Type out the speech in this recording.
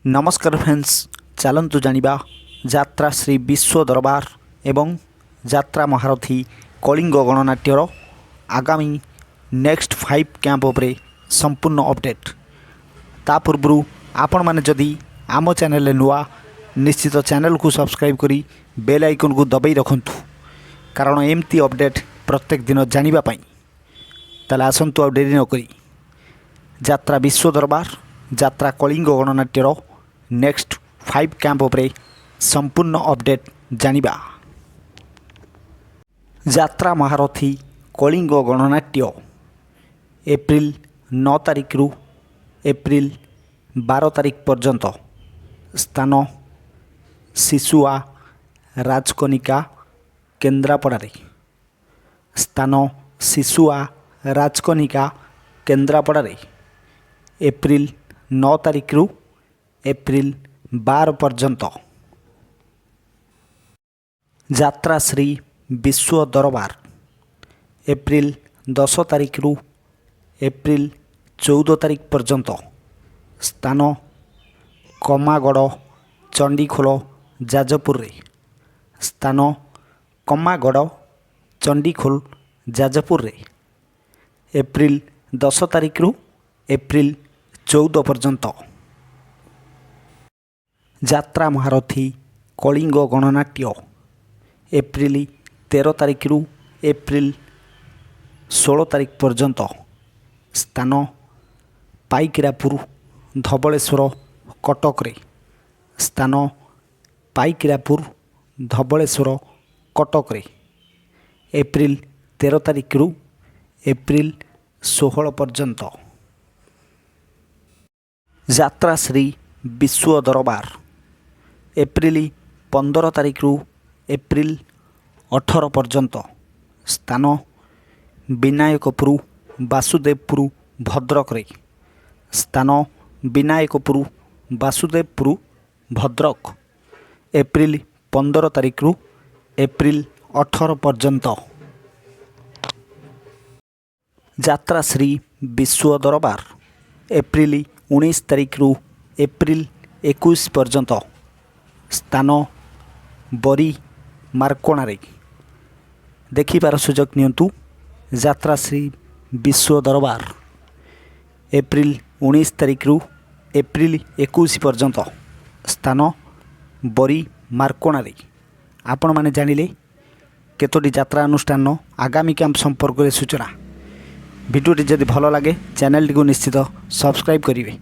ନମସ୍କାର ଫ୍ରେଣ୍ଡସ୍, ଚାଲନ୍ତୁ ଜାଣିବା ଯାତ୍ରା ଶ୍ରୀ ବିଶ୍ୱ ଦରବାର ଏବଂ ଯାତ୍ରା ମହାରଥୀ କଳିଙ୍ଗ ଗଣନାଟ୍ୟର ଆଗାମୀ ନେକ୍ସଟ 5 କ୍ୟାମ୍ପ ଉପରେ ସମ୍ପୂର୍ଣ୍ଣ ଅପଡ଼େଟ୍। ତା ପୂର୍ବରୁ ଆପଣମାନେ ଯଦି ଆମ ଚ୍ୟାନେଲରେ ନୂଆ, ନିଶ୍ଚିତ ଚ୍ୟାନେଲକୁ ସବସ୍କ୍ରାଇବ୍ କରି ବେଲ୍ ଆଇକନ୍କୁ ଦବାଇ ରଖନ୍ତୁ, କାରଣ ଏମିତି ଅପଡ଼େଟ୍ ପ୍ରତ୍ୟେକ ଦିନ ଜାଣିବା ପାଇଁ। ତାହେଲେ ଆସନ୍ତୁ, ଆଉ ଡେରି ନକରି ଯାତ୍ରା ବିଶ୍ୱ ଦରବାର, ଯାତ୍ରା କଳିଙ୍ଗ ଗଣନାଟ୍ୟର ନେକ୍ସଟ 5 କ୍ୟାମ୍ପ ଉପରେ ସମ୍ପୂର୍ଣ୍ଣ ଅପଡ଼େଟ୍ ଜାଣିବା। ଯାତ୍ରା ମହାରଥୀ କଳିଙ୍ଗ ଗଣନାଟ୍ୟ, ଏପ୍ରିଲ 9 ତାରିଖରୁ ଏପ୍ରିଲ 12 ତାରିଖ ପର୍ଯ୍ୟନ୍ତ। ସ୍ଥାନ ଶିଶୁଆ ରାଜକନିକା, କେନ୍ଦ୍ରାପଡ଼ାରେ। ସ୍ଥାନ ଶିଶୁଆ ରାଜକନିକା, କେନ୍ଦ୍ରାପଡ଼ାରେ, ଏପ୍ରିଲ 9 ତାରିଖରୁ ଏପ୍ରିଲ 12 ପର୍ଯ୍ୟନ୍ତ। ଯାତ୍ରା ଶ୍ରୀ ବିଶ୍ୱ ଦରବାର, ଏପ୍ରିଲ 10 ତାରିଖରୁ ଏପ୍ରିଲ 14 ତାରିଖ ପର୍ଯ୍ୟନ୍ତ। ସ୍ଥାନ କମାଗଡ଼, ଚଣ୍ଡିଖୋଲ, ଯାଜପୁରରେ। ସ୍ଥାନ କମାଗଡ଼, ଚଣ୍ଡିଖୋଲ, ଯାଜପୁରରେ, ଏପ୍ରିଲ 10 ତାରିଖରୁ ଏପ୍ରିଲ 14 ପର୍ଯ୍ୟନ୍ତ। ଯାତ୍ରା ମହାରଥୀ କଳିଙ୍ଗ ଗଣନାଟ୍ୟ, ଏପ୍ରିଲ 13 ତାରିଖରୁ ଏପ୍ରିଲ 16 ତାରିଖ ପର୍ଯ୍ୟନ୍ତ। ସ୍ଥାନ ପାଇକରାପୁର, ଧବଳେଶ୍ୱର, କଟକରେ। ସ୍ଥାନ ପାଇକରାପୁର, ଧବଳେଶ୍ୱର, କଟକରେ, ଏପ୍ରିଲ 13 ତାରିଖରୁ ଏପ୍ରିଲ 16 ପର୍ଯ୍ୟନ୍ତ। ଯାତ୍ରା ଶ୍ରୀ ବିଶ୍ୱ ଦରବାର, ଏପ୍ରିଲ 15 ତାରିଖରୁ ଏପ୍ରିଲ 18 ପର୍ଯ୍ୟନ୍ତ। ସ୍ଥାନ ବିନାୟକପୁର, ବାସୁଦେବପୁର, ଭଦ୍ରକରେ। ସ୍ଥାନ ବିନାୟକପୁର, ବାସୁଦେବପୁର, ଭଦ୍ରକ, ଏପ୍ରିଲ 15 ତାରିଖରୁ ଏପ୍ରିଲ 18 ପର୍ଯ୍ୟନ୍ତ। ଯାତ୍ରା ଶ୍ରୀ ବିଶ୍ୱ ଦରବାର, ଏପ୍ରିଲ 19 ତାରିଖରୁ ଏପ୍ରିଲ 21 ପର୍ଯ୍ୟନ୍ତ। ସ୍ଥାନ ବରୀ ମାର୍କୋଣାରେ। ଦେଖିବାର ସୁଯୋଗ ନିଅନ୍ତୁ। ଯାତ୍ରା ଶ୍ରୀ ବିଶ୍ୱ ଦରବାର, ଏପ୍ରିଲ 19 ତାରିଖରୁ ଏପ୍ରିଲ 21 ପର୍ଯ୍ୟନ୍ତ। ସ୍ଥାନ ବରୀ ମାର୍କୋଣାରେ। ଆପଣମାନେ ଜାଣିଲେ କେତୋଟି ଯାତ୍ରା ଅନୁଷ୍ଠାନର ଆଗାମୀ କ୍ୟାମ୍ପ ସମ୍ପର୍କରେ ସୂଚନା। ଭିଡ଼ିଓଟି ଯଦି ଭଲ ଲାଗେ, ଚ୍ୟାନେଲଟିକୁ ନିଶ୍ଚିତ ସବସ୍କ୍ରାଇବ୍ କରିବେ।